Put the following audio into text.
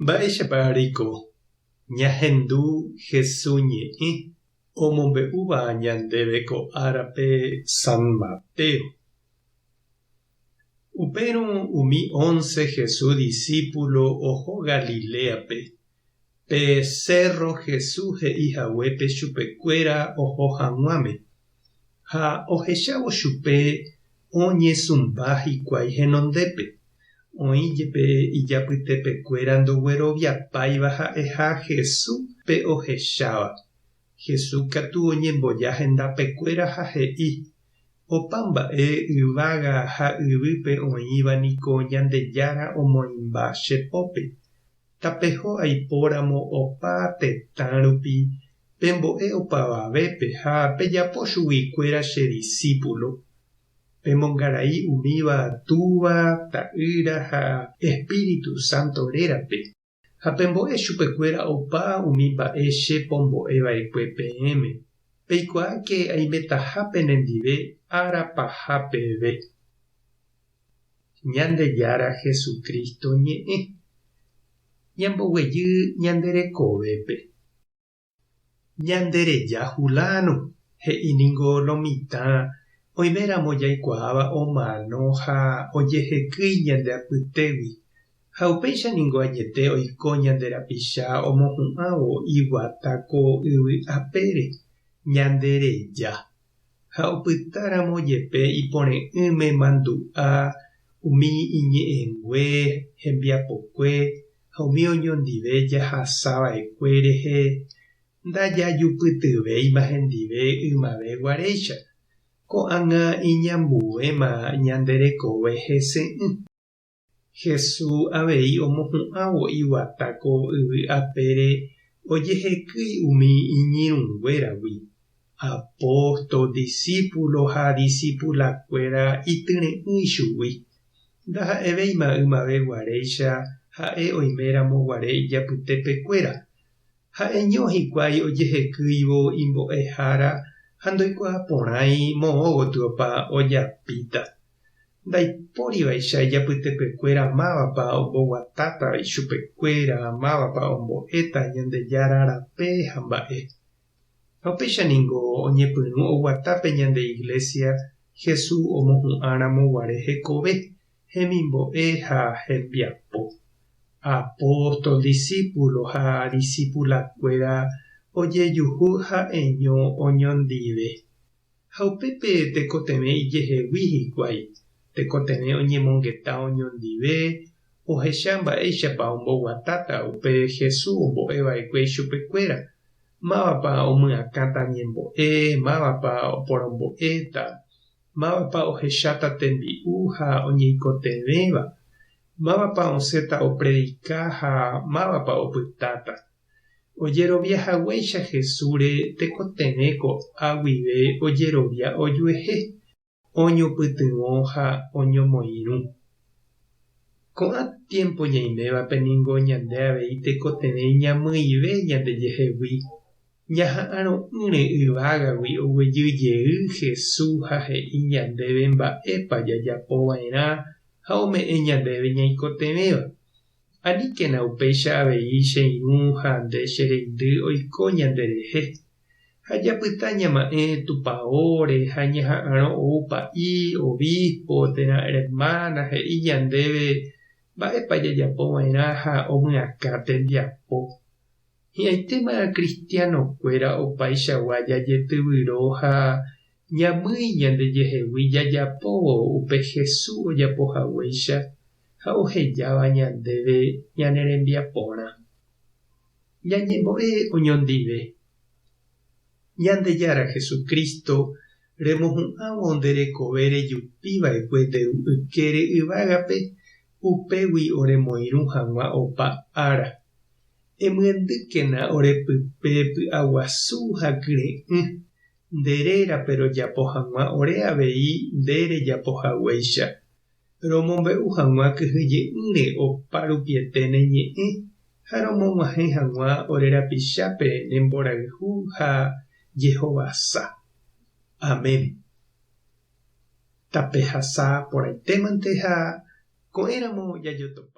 Mba'éichapa reiko? Ñahendu Hesu ñe'ẽ omombe'úva ñandéve ko árape San Mateo. Upérõ umi once Hesu disípulo oho Galiléape, pe sérro Hesu he'i haguépe chupekuéra oho hag̃uáme. Ha ohechávo chupe oñesũmba hikuái henondépe. Oĩ jepe ijapytepekuéra ndogueroviapáiva ha'eha Hesu pe ohecháva. Hesu katu oñemboja hendapekuéra ha he'i, Opa mba'e yvága ha yvýpe oĩva niko Ñandejára omoĩmba che pópe. Tapeho aipóramo opa tetã rupi, pembo'e opavavépe ha pejapo chuguikuéra che disípulo. Pemongarai umíva Túva, Ta'ýra ha Espíritu Santo rérape, ha pembo'e chupekuéra opa umi mba'e che pombo'e va'ekue peẽme. Peikuaáke aimetaha penendive ára paha peve. Ñandejára Jesucristo ñe'ẽ. Ñamboguejy ñande rekovépe. Ñandereja huláno, he'i ningo lo mitã oiméramo jaikuaáva omano ha ojehekýi ñande apytégui. Ha upéicha ningo añete oiko ñande rapicha omohu'ãvo iguata ko yvy apére, ñandereja. Ha opytáramo jepe ipore'ỹme mandu'a umi iñe'ẽngue, hembiapokue ha umi oñondive jahasa va'ekue rehe, ndajajupytyvéima hendive ymave guaréicha. Ko'ág̃a iñambuéma ñande rekove hese'ỹ. Hesu avei omohu'ãvo iguata ko yvy apére ojehekýi umi iñirũnguéragui. Apóstol, disípulo ha disípulakuéra ityre'ỹ ichugui. Ndaha'evéima ymave guaréicha ha'e oiméramo guare ijapytepekuéra. Ha'eño hikuái ojehekýivo imbo'ehára ha ndoikuaaporãi moõ gotyopa ojapíta. Ndaipórivaicha ijapytepekuéra mávapa omboguatáta ichupekuéra, mávapa ombo'éta Ñandejára rape ha mba'e. Ha upéicha ningo oñepyrũ oguata pe ñande Iglesia Jesús omohu'ãramo guare hekove, hemimbo'e ha hembiapo. Apóstol, disípulo ha disípulakuéra ojejuhu ha'eño oñondive. Ha upépe tekotevẽ ijehegui hikuái, tekotevẽ oñemongeta oñondive, ohecha mba'éichapa omboguatáta upe Jesús ombo'e va'ekue ichupekuéra, mávapa omyakãta ñembo'e, mávapa oporombo'éta, mávapa ohecháta tembi'u ha oñeikotevẽva, mávapa osẽta opredika ha mávapa opytáta. Ojerovia haguéicha Jesúsre tekotevẽ ko'a guive ojerovia ojuehe, oñopytyvõ ha oñomoirũ. Ko'ã tiémpo ñaimévape ningo ñande avei tekotevẽ ñamyive ñandejehegui, ñaha'arõ'ỹre yvágagui oguejy jey Jesús ha he'i ñandéve mba'épa jajapo va'erã ha ome'ẽ ñandéve ñaikotevẽva. Aníkena upéicha avei che irũ ha nde che reindy oiko ñanderehe. Ha japyta ñama'ẽ tupaóre ha ñaha'arõ ou pa'i, obispo térã hermana he'i ñandéve mba'épa jajapo va'erã ha omyakã tembiapo. Hi'ãitéma cristiano-kuéra opaichagua jajetyvyro ha ñamýi ñandejehegui jajapóvo upe Jesús ojapo haguéicha ha ohejáva ñandéve ñane rembiaporã. Ñañembo'e oñondive. Ñandejára Jesucristo, remohu'ãvo nde rekove rejupi va'ekue nde Ru ykére yvágape, upégui oremoirũ hag̃ua opa ára. Emyendýkena ore pype py'aguasu ha kyre'ỹ, nde rérape rojapo hag̃ua ore avei nde rejapo haguéicha. Romombe'u hag̃ua kyhyje'ỹre opa rupiete ne ñe'ẽ ha romog̃uahẽ hag̃ua ore rapichápe ne mborayhu ha jehovasa. Amén. Tapehasa porãitémante ha ko'ẽramo jajotopa.